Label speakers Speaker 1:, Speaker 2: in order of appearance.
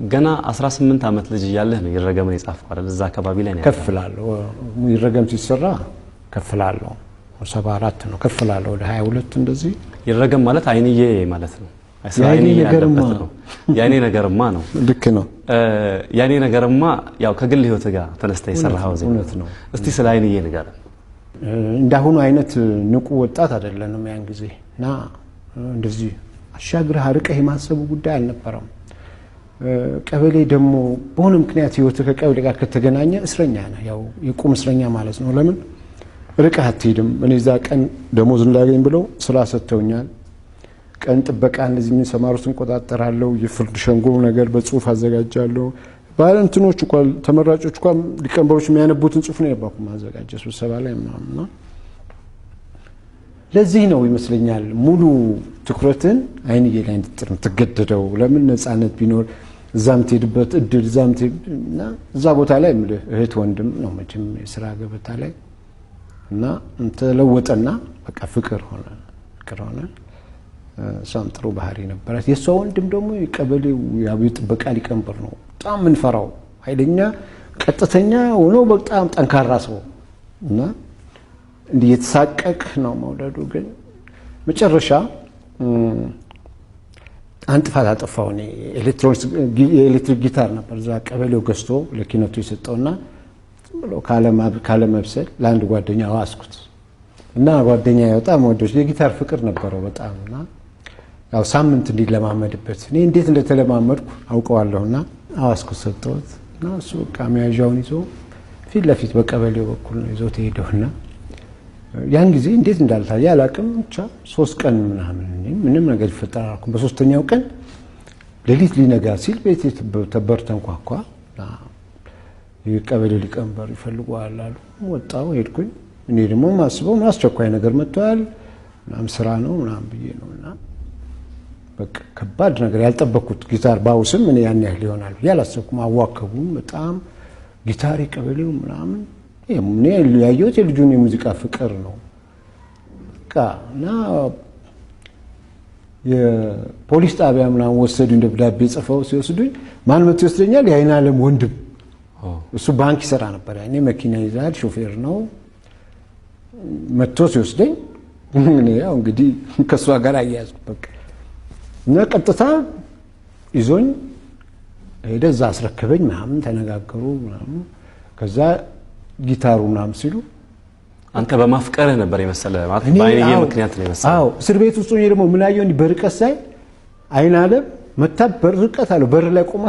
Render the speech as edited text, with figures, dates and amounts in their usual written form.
Speaker 1: ገና 18 ዓመት ልጅ እያለህ ነው ይረገምን የጻፍከው አይደል? እዛ አካባቢ ላይ ነው ያለው።
Speaker 2: ከፍላለሁ። ይረገም ሲሰራ ከፍላለሁ። 74 ነው ከፍላለሁ፣ ወደ 22 እንደዚህ።
Speaker 1: ይረገም ማለት አይንዬ ማለት ነው። ስለ
Speaker 2: የአይኔ
Speaker 1: አይንዬ
Speaker 2: ነገርማ።
Speaker 1: ያለበት ነው። የአይኔ ነገርማ ነው።
Speaker 2: ልክ ነው።
Speaker 1: የአይኔ ነገርማ ያው ከግል ህይወት ጋር ተነስተህ የሰራኸው ዜማ።
Speaker 2: እውነት ነው።
Speaker 1: እስቲ ስለ አይንዬ ንገረን።
Speaker 2: እንዳሁኑ አይነት ንቁ ወጣት አይደለንም ያን ጊዜ፣ እና እንደዚህ አሻግረህ አርቀህ የማሰቡ ጉዳይ አልነበረም። ቀበሌ ደግሞ በሆነ ምክንያት ህይወትህ ከቀበሌ ጋር ከተገናኘ እስረኛ ነህ። ያው የቁም እስረኛ ማለት ነው። ለምን ርቀህ አትሄድም? እኔ እዛ ቀን ደሞዝ እንዳገኝ ብለው ስራ ሰጥተውኛል። ቀን ጥበቃ እንደዚህ የሚሰማሩትን እቆጣጠራለሁ። የፍርድ ሸንጎ ነገር በጽሁፍ አዘጋጃለሁ። ባለ እንትኖች እንኳን ተመራጮች እንኳን ሊቀመንበሮች የሚያነቡትን ጽሁፍ ነው የባኩ ማዘጋጀ ስብሰባ ላይ ምናምን፣ እና ለዚህ ነው ይመስለኛል ሙሉ ትኩረትን አይንዬ ላይ እንድጥር የምትገደደው። ለምን ነፃነት ቢኖር እዛ የምትሄድበት እድል እዛ እና እዛ ቦታ ላይ የምልህ እህት ወንድም ነው መቼም የስራ ገበታ ላይ፣ እና ተለወጠና በቃ ፍቅር ሆነ፣ ፍቅር ሆነ። እሷም ጥሩ ባህሪ ነበራት። የእሷ ወንድም ደግሞ የቀበሌው የአብዮት ጥበቃ ሊቀመንበር ነው። በጣም የምንፈራው ኃይለኛ፣ ቀጥተኛ ሆኖ በጣም ጠንካራ ሰው፣ እና እንዲህ የተሳቀቅ ነው መውደዱ። ግን መጨረሻ አንድ ጥፋት አጠፋው። እኔ ኤሌክትሮኒክስ የኤሌክትሪክ ጊታር ነበር እዛ ቀበሌው ገዝቶ ለኪነቱ የሰጠውና ዝም ብሎ ካለመብሰል ለአንድ ጓደኛ ዋስኩት፣ እና ጓደኛ በጣም ወዶች የጊታር ፍቅር ነበረው በጣም፣ እና ያው ሳምንት እንዲለማመድበት እኔ እንዴት እንደተለማመድኩ አውቀዋለሁና አዋስኩት፣ ሰጠሁት፣ እና እሱ በቃ መያዣውን ይዞ ፊት ለፊት በቀበሌው በኩል ነው ይዞት የሄደውና ያን ጊዜ እንዴት እንዳልታየ አላውቅም። ብቻ 3 ቀን ምናምን እኔ ምንም ነገር ይፈጠር አላልኩም። በሶስተኛው ቀን ሌሊት ሊነጋ ሲል ቤት በር ተንኳኳ። እና የቀበሌው ሊቀመንበር ይፈልጉሃል አሉ። ወጣሁ፣ ሄድኩኝ። እኔ ደግሞ ማስበው ምን አስቸኳይ ነገር መጥቷል ምናምን ስራ ነው ምናምን ብዬ ነው፣ እና በቃ ከባድ ነገር ያልጠበቅኩት ጊታር ባውስም እኔ ያን ያህል ይሆናል ብዬ አላሰብኩም። አዋከቡም በጣም፣ ጊታር የቀበሌው ምናምን። እኔ ያየሁት የልጁን የሙዚቃ ፍቅር ነው። በቃ እና የፖሊስ ጣቢያ ምናምን ወሰዱኝ። ደብዳቤ ጽፈው ሲወስዱኝ ማን መጥቶ ይወስደኛል? የአይን አለም ወንድም፣ እሱ ባንክ ይሰራ ነበር ያኔ፣ መኪና ይዛል፣ ሾፌር ነው። መጥቶ ሲወስደኝ እኔ ያው እንግዲህ ከእሷ ጋር አያያዝኩ በቃ፣ እና ቀጥታ ይዞኝ ሄደ። እዛ አስረከበኝ ምናምን፣ ተነጋገሩ ምናምን። ከዛ ጊታሩ ምናምን ሲሉ
Speaker 1: አንተ በማፍቀርህ ነበር የመሰለ ማለት
Speaker 2: እኔ
Speaker 1: በአይንዬ
Speaker 2: አዎ፣
Speaker 1: ምክንያት ነው የመሰለ።
Speaker 2: አዎ፣ እስር ቤት ውስጥ ሆኜ ደግሞ ምን አየሁ? እንዲህ በርቀት ሳይ አይን አለም መታ በርቀት አለው በር ላይ ቆማ